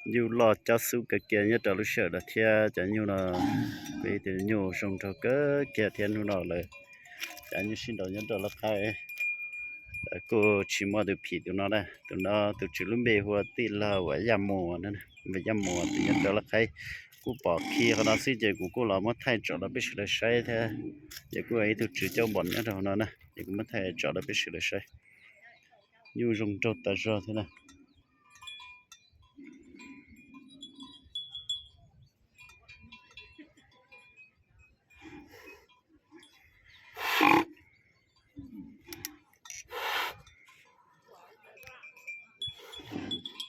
Nyuj loj cob xub kawg kiag nyob rau lub sij hawm no thiab. Cov nyuj no kuj yog ib tug nyuj zoo nraug kawg kiag thiab. Hnub no lawv cov nyuj sib nraus nyob rau lub qhaib, kuj tsis muaj tus phim tus no na. Tus no tus tswv lub npe hu ua Tij Laug Vam Yaj Muas, Vam Yaj Muas tus nyob rau lub qhaib. Kuj pom khi qhov no xwb ces kuv kuj los muab thaij tsom rau peb sawv daws saib thiab. Ces kuj yog ib tug tswv coj npom nyob rau hauv no na, ces kuv muab thaij tsom rau peb sawv daws saib. Nyuj zoo nraug tas zog thiab na.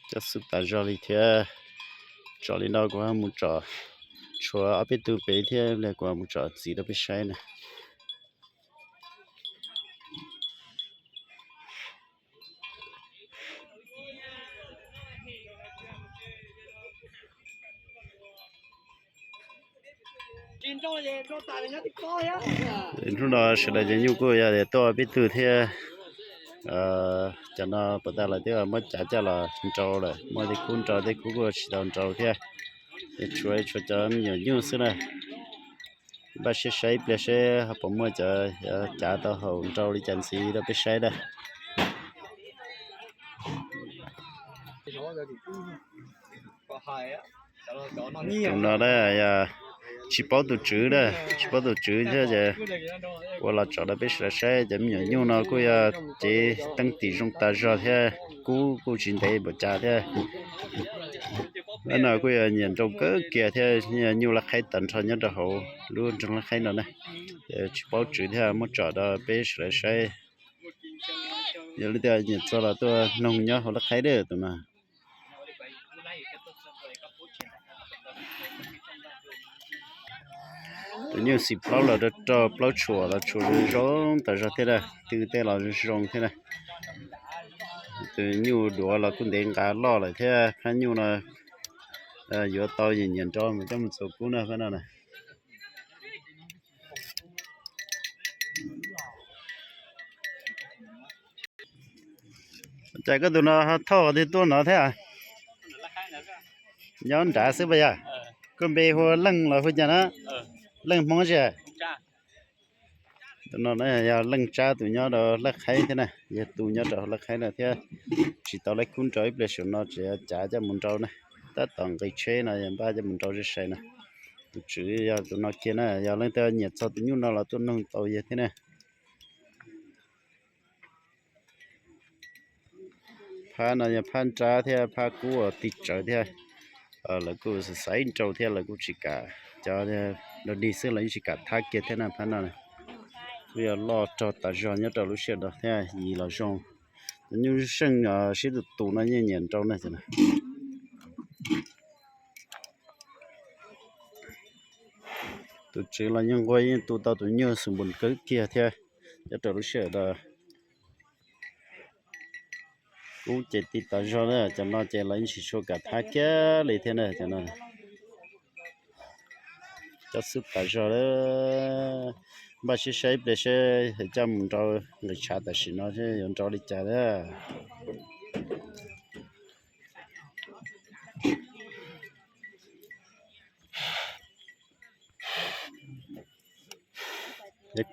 Cob xub tas zog li thiab. Tsom li no kuv ho mus tsom tshuav ob peb tug pem thiab, kuv ho mus tsom txiv rau peb saib na. Hnub no sawv daws ces nyuj kuj yog tias tuaj peb tug thiab. Cov no puas tas lawv twb muab cav coj los nrau lawm, muaj tej khub nrau tej khub kuj tsis tau nrau thiab. Ces tshuav tshuav cov me nyuam nyuj xwb na. Npaj siab saib ib pliag seb ho puas muaj cov cav tau haum nrau li cas ntxiv rau peb saib na. Tus no na yog tsis paub tus tswv na, tsis paub tus tswv thiab ces ua los tsom rau peb sawv daws saib. Cov me nyuam nyuj no kuj yog cev teeb tim zoo tas zog thiab, kub kuj tsis ntev npaum cas thiab. Lub no kuj yog nyiam nrau kawg kiag thiab, nyuj laj qhaib tag nrho nyob rau hauv lub nroog laj qhaib no na. Tsis paub tswv thiab, muab tsom rau peb sawv daws saib. Yog leej twg nyiam txog los tuaj noog nyob hauv laj qhaib tus no. Tus nyuj xim plaub los rau rau plaub tshuam los tshuam zoo tas zog thiab na, tw tej los zoo thiab na. Tus nyuj duav los kuj ntev nqa loj lawm thiab, phab nyuj no yuav tau nyiam nyiam nrau mus coj mus txuas kub na phab no na. Cas koj tus no ho thauj qhov twg tuaj no thiab? Nyob nrad xwb puas yog? Koj npe hu Leej los hu cas na? Leej Hmoob tsis? Tus no yog Leej Tsab tus nyob rau laj qhaib thiab na, yog tus nyob rau laj qhaib no thiab. Tsis tau laib kub nrau ib pliag saum no tseem cav coj mus nrau na. Tab tom nqis tsheb no yog npaj coj mus nrau zej sai no. Tus tswv yog tus no kiag na, yog leej twg nyiam txog tus nyuj no los tuaj noog tau yawg thiab na. Phab no yog phab nrab thiab phab kub uas tig tsawv thiab. Lawv kuj xaiv nrau thiab lawv kuj tsis kam, cov dog dig xwb lawv yeej tsis kam thab kiag thiab na phab no. Kuj yog loj rog tas zog nyob rau lub sij hawm no thiab, yim los zoo. Cov nyuj seej sib tus tus no yeej nyiam nrau na. Tus tswv los yeej nquag yeej tu tau tus nyuj xus npus kawg kiag thiab nyob rau lub sij hawm no. Kub ces tig tas zog na, cov no ces lawv yeej tsis tshua kam thab kiag li thiab na cov no. Cov xub tas zog lawm, npaj siab saib ib pliag seb coj mus nrau nqis tshav tam sim no seb yuav nrau li cas na.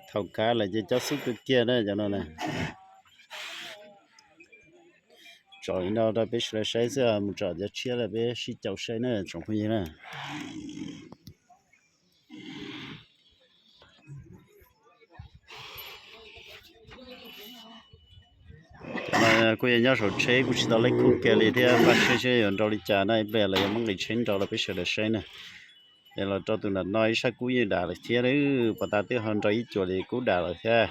Thaum kav lawm ces cov xub kawg kiag na cov no na. Tsom li no rau peb sawv daws saib xwb, mus tsom cov tshiab lawm peb sib caum saib na tsoom phooj ywg na. Cov no kuj yog nyob saum tsheb kuj tsis tau laib kub kiag li thiab, npaj siab seb yuav nrau li cas na, ib pliag lawv yuav muab nqis tsheb nrau rau peb sawv daws saib na. Es los rau tus nram no ib sab kub yeej dam lawm thiab, puas tas twb ho nrau ib cuam li kub dam lawm thiab.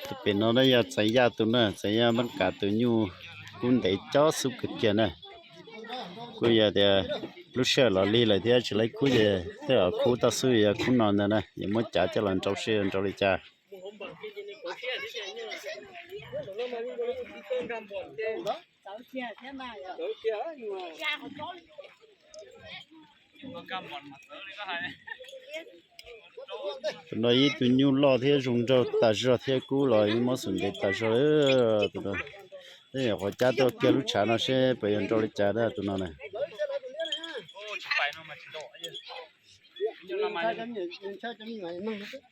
Tus pem no na yog Txeev Yaj tus na, Txeev Yaj Npab Kas tus nyuj kub ntev cob xub kawg kiag na. Kuj yog tias lub sij hawm los lig lawm thiab tsis laib kub ces tej zaum kub toj xub yog kub no ntag na, yuav muab cav coj los nrau seb yuav nrau li cas. Tus no ib tug nyuj loj thiab zoo nraug tas zog thiab, kub los yeej muab xum ntev tas zog lawm. Nyuam qhuav cab tuaj kiag lub tshav no seb puas yuav nrau li cas tus no na.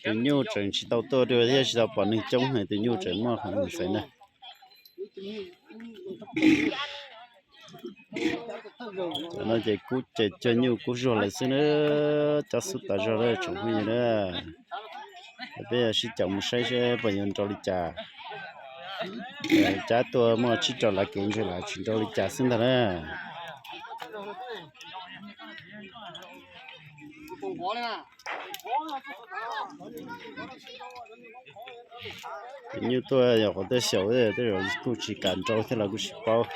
Tus nyuj tseem tsis tau tuaj dua thiab tsis tau pom neeg coob, tus nyuj tseem muaj qhov xaiv na. Cov no ces kub ces cog nyuj kub zuag lawm xwb na. Cab xub tas zog lawm tsoom phooj ywg na. Peb sib caum mus saib seb puas yuav nrau li cas. Cab tuaj muaj tsib rau lav kev ntshe lam tsis nrau li cas xwb ntag na. Tus nyuj tuaj yog qhov tej xyaum tej zaum kuj tsis kam nrau thiab los kuj tsis paub.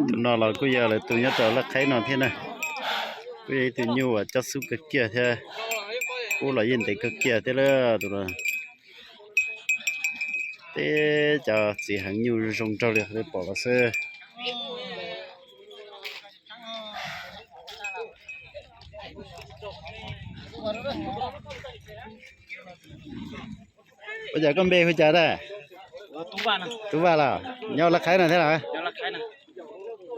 Tus no los kuj yog lawv tus nyob rau laj qhaib no thiab na. Kuj yog ib tug nyuj uas cab xub kawg kiag thiab, kub los yeej ntev kawg kiag thiab lawm tus no. Teb cov txiv heev nyuj zoo nraug li qhov peb pom los xwb. Ua cas koj npe hu cas dab? Tub Vaj los nyob laj qhaib no thiab los?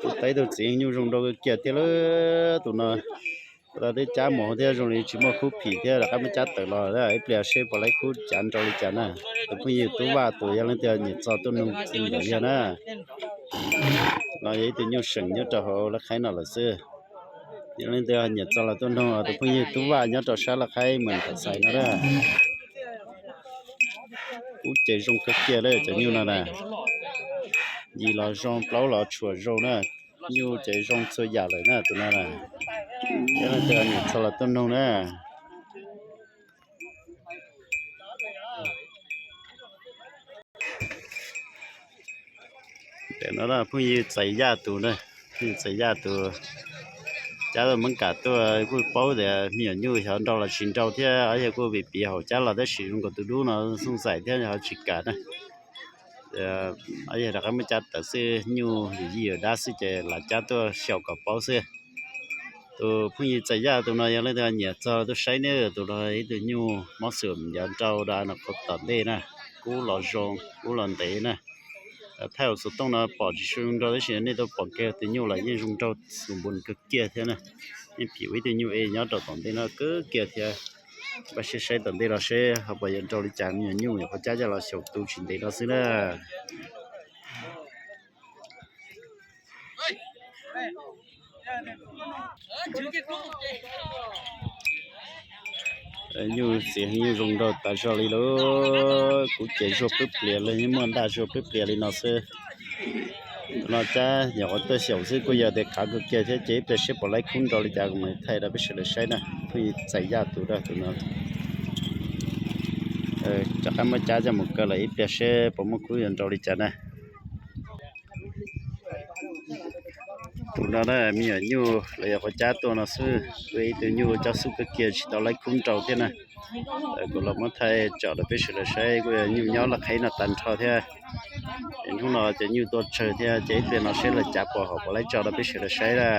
Tus teb tus txiv nyuj zoo nraug kawg kiag thiab lawm tus no. Ua teb cab mus thiab zoo li tsis muaj khub phim thiab rov qab muab cab tawm los ib pliag seb puas laib khub cav nrau li cas na. Tus phooj ywg Tub Vaj tus yog leej twg nyiam txog tuaj nug ntawd yog na. No yog ib tug nyuj seem nyob rau hauv laj qhaib no lawm xwb. Yog leej twg nyiam txog los tuaj nug tus phooj ywg Tub Vaj nyob rau sab laj qhaib Mes Tham Xais no na. Kub ces zoo kawg kiag li cov nyuj no na. Yim los zoo, plaub los tshuam zoo na. Nyuj ces zoo txhua yam lawm na tus no na. Yog leej twg nyiam txog los tuaj nug na. Ntawm no phooj ywg Txais Yaj tus na, phooj ywg Txais Yaj tus cab tuaj Meeb Kam tuaj kuj paub tias me nyuam nyuj xyov nrau los tsis nrau thiab, yog kuj vim piv haum cab los tab sis zoo nkaus tus dub no xooj xais thiab ho tsis kam na. Yog rov qab muab cab tawm xwb, nyuj yim yim dab xwb ces lam cab tuaj xyaum kom paub xwb. Tus phooj ywg Txais Yaj tus no yog leej twg nyiam txog tuaj saib ne, tus no ib tug nyuj mob xwm ncav nrau da no qhov tom ntej na, kub los zoo kub los ntev na. Thaij hauv xov tooj no pom tsis zoo nraug tab sis nej tuaj pom kiag tus nyuj los yeej zoo nraug xus npus kawg kiag thiab na. Yeej phim ua ib tug nyuj es nyob rau tom ntej no kawg kiag thiab. Npaj siab saib tom ntej los seb ho puas yuav nrau li cas, me nyuam nyuj nyuam qhuav cab coj los xyaum tu tsis ntev no xwb na. Nyuj txiv heev, nyuj zoo nraug tas zog li lauj. Kub ces zuag pwb plias li, yeej muaj ntaj zuag pwb plias li no xwb. No cab nyuam qhuav tuaj xyaum xwb kuj yog tias khav kawg kiag thiab, ces ib pliag seb puas laib khub nrau li cas kuv mam thaij rau peb sawv daws saib na. Phooj ywg Txais Yaj tus dab tus no rov qab muab cab coj mus kaw lawm, ib pliag seb puas muaj khub yuav nrau li cas na. Tus no na me nyuam nyuj los yog qhuav cab tuaj no xwb, ib tug nyuj cab xub kawg kiag tsis tau laib khub nrau thiab na. Kuv los muab thaij tsom rau peb sawv daws saib, kuj yog nyuj nyob laj qheb no tag nrho thiab. Es hnub no ces nyuj tuaj tsawg thiab, ces ib pliag no seb lawv cav puas haum puas laib tso rau peb sawv daws saib na.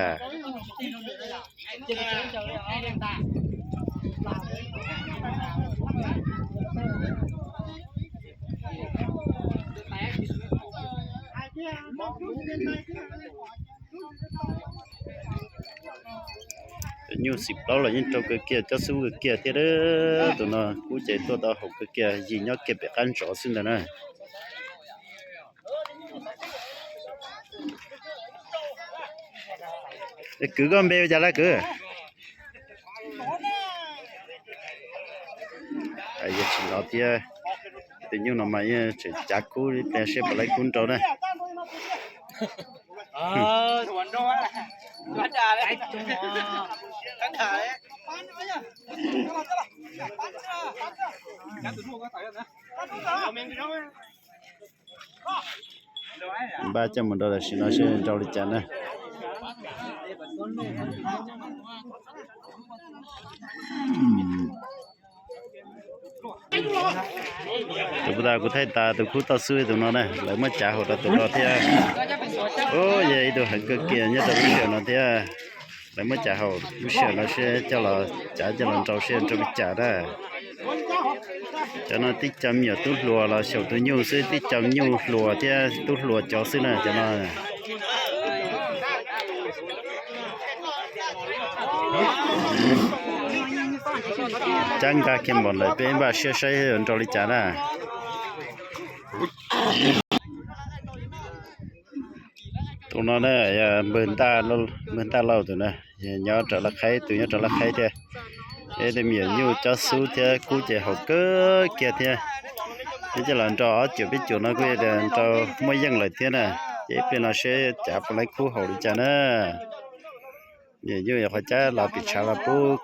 Cov nyuj xim plaub los yeej rau kawg kiag, cab xub kawg kiag thiab. Tus no kub ces tuaj tau haum kawg kiag, yim nyob kiag pem qab ntsov xwb ntag na. Kwv, koj npe ua cas lawm kwv? Yog tsis nov thiab, tus nyuj no mas yeej tseem cav kub, ib pliag seb puas laib kub nrau na. Npaj coj mus nrau tam sim no seb nrau li cas na. Tus puas tas kuv thaij tas tus khub toj xwb tus no na, lawv muab cav hauv rau tus no thiab. Ub, yog ib tug heev kawg kiag nyob rau lub sij hawm no thiab. Lawv muab cav haum lub sij hawm no seb coj los cav coj los nrau seb nrau li cas na. Cov no tib co me nyuam tub hluas los xyaum tus nyuj xwb, tib co me nyuj hluas thiab tub hluas cov xwb na cov no. Cab nkag kiag npaum ntawm peb npaj siab saib nrau li cas na. Tus no na, npawg Ntaj Lauj tus na, nyob rau Laj Qhaib, tus nyob rau Laj Qhaib thiab. Peb tej me nyuam nyuj cob xub thiab kub ces haum kawg kiag thiab. Peb coj los nrau ob cuam peb cuam no kuj yog tias nrau muaj yeej lawm thiab na. Ces ib pliag no seb cav puas laib kub haum li cas na. Me nyuam nyuj yog qhov cab los pim tshav los pub